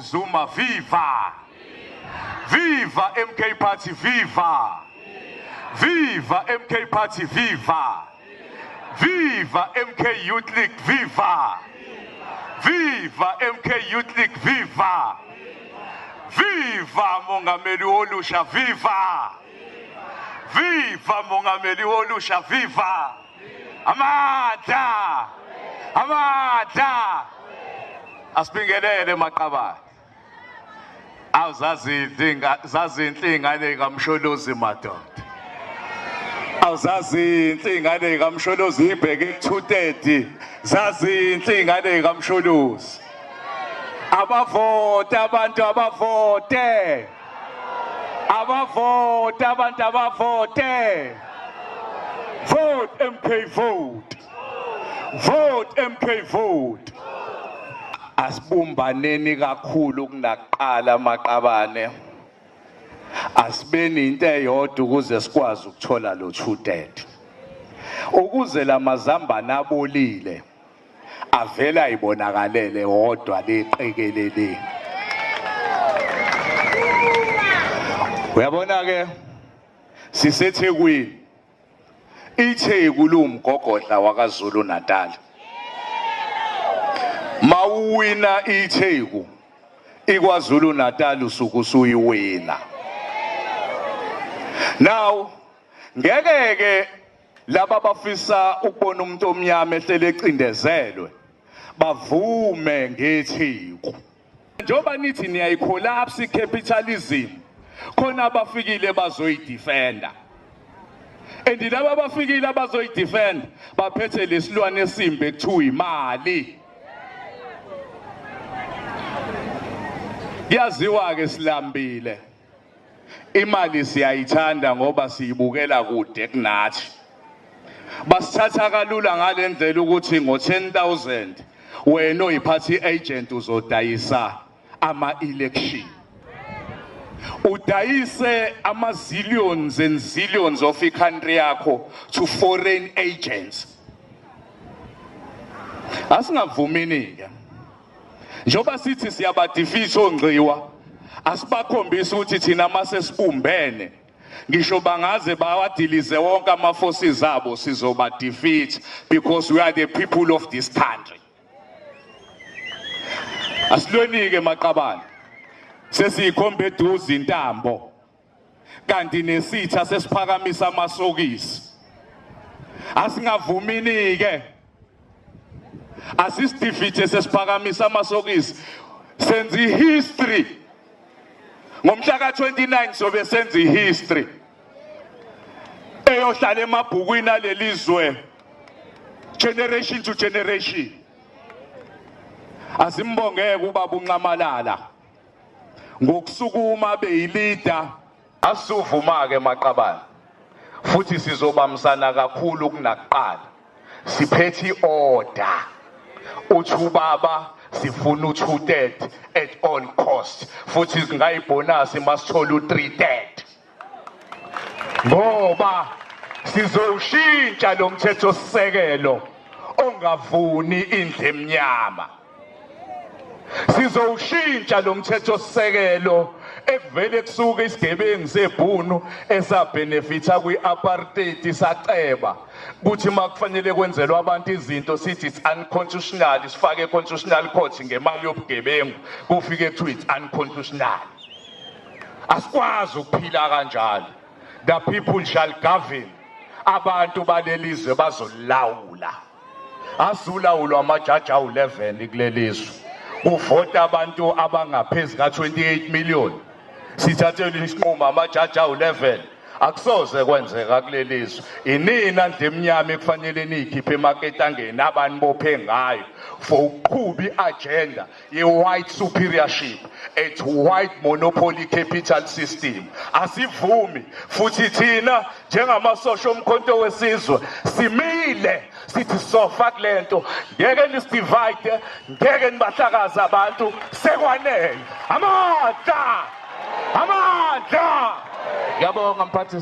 Zuma viva! Viva MK Party, viva! Viva MK Party, viva! Viva MK Youth League, viva! Viva MK Youth League, viva! Viva Mongameli Wolusha, viva! Viva Mongameli Wolusha, viva! Amandla! Amandla! Asibingelele maqabane. Awuzazinhle zazinhle ingane kaMsholozi madoda. Awuzazinhle ingane kaMsholozi ibheke ku-230. Zazinhle ingane kaMsholozi. Abavote abantu abavote. Abavote abantu abavote. Vote MK vote. Vote MK vote. Asibumbaneni kakhulu kunakuqala maqabane. Asibeni into eyodwa ukuze sikwazi ukuthola lo 230. Ukuze lamazambane abolile avela ibonakalele wodwa leqekelele. Uyabona ke siseThekwini. iTheku liwumgogodla wakaZulu Natal. Mawuwina iTheku iKwaZulu Natal usuke usuyiwina. Now ngeke ke laba bafisa ukubona umuntu omnyama ehlele ecindezelwe bavume ngeTheku. Njengoba nithi niyayicollapse i-capitalism khona abafikile bazoyidefenda. And laba abafikile abazoyidefenda baphethe lesilwane esimbi ekuthiwa imali. Kuyaziwa ke silambile. Imali siyayithanda ngoba siyibukela kude kunathi. Basithatha kalula ngalendlela ukuthi ngo-10,000 wena oyiphathi agent uzodayisa ama-election. Udayise ama-zillions and zillions of i-country yakho to foreign agents. Asingavumini-ke. Njengoba sithi siyabadefeat ongciwa, asibakhombise ukuthi thina mase sibumbene ngisho bangaze bawadilize wonke ama-forces abo sizoba defeat because we are the people of this country. Asilweni-ke maqabane, sesiyikhomba eduze intambo kanti nesitha sesiphakamisa amasokisi. Asingavumini-ke, asisidefeat sesiphakamisa amasokisi, senza ihistory. Ngomhla ka-29 sobe senza ihistory eyohlala emabhukwini alelizwe generation to generation. Asimbongeke ubaba uNxamalala ngokusukuma beyilida. Asuvuma ke maqabane, futhi sizobambisana kakhulu kunakuqala. Siphethe iorder, uthi ubaba sifuna u-230 at all cost, futhi singayibonus masithola u-330 ngoba sizowushintsha lo mthetho sisekelo ongavuni indlu emnyama. Sizowushintsha lo mthetho sisekelo ekuvele kusuka isigebengu sebhunu esabenefitha kwi-apartheid saceba kuthi makufanele kwenzelwa abantu izinto sithi it's unconstitutional, sifake constitutional court ngemali yobugebengu kufike kuthiwa it's unconstitutional. Asikwazi ukuphila kanjalo. The people shall govern. Abantu balelizwe bazolawula. Asulawulwa amajaji awu-11 kulelizwe. Kuvota abantu abangaphezu ka-28 million. Sithathelwe isinqumo amajaji awu-11. Akusoze kwenzeka kulelizwe. Inina ndlu emnyama ekufanele niyikhiphe emaketangeni abanibophe ngayo for ukuqhuba i-agenda ye-white superiorship at white monopoly capital system. Asivumi futhi thina njengamasosha omkhonto wesizwe simile sithi sofa kulento, ngeke nisidivide, ngeke nibahlakaze abantu, sekwanele. Amandla! Amandla! Ngiyabonga mphathi.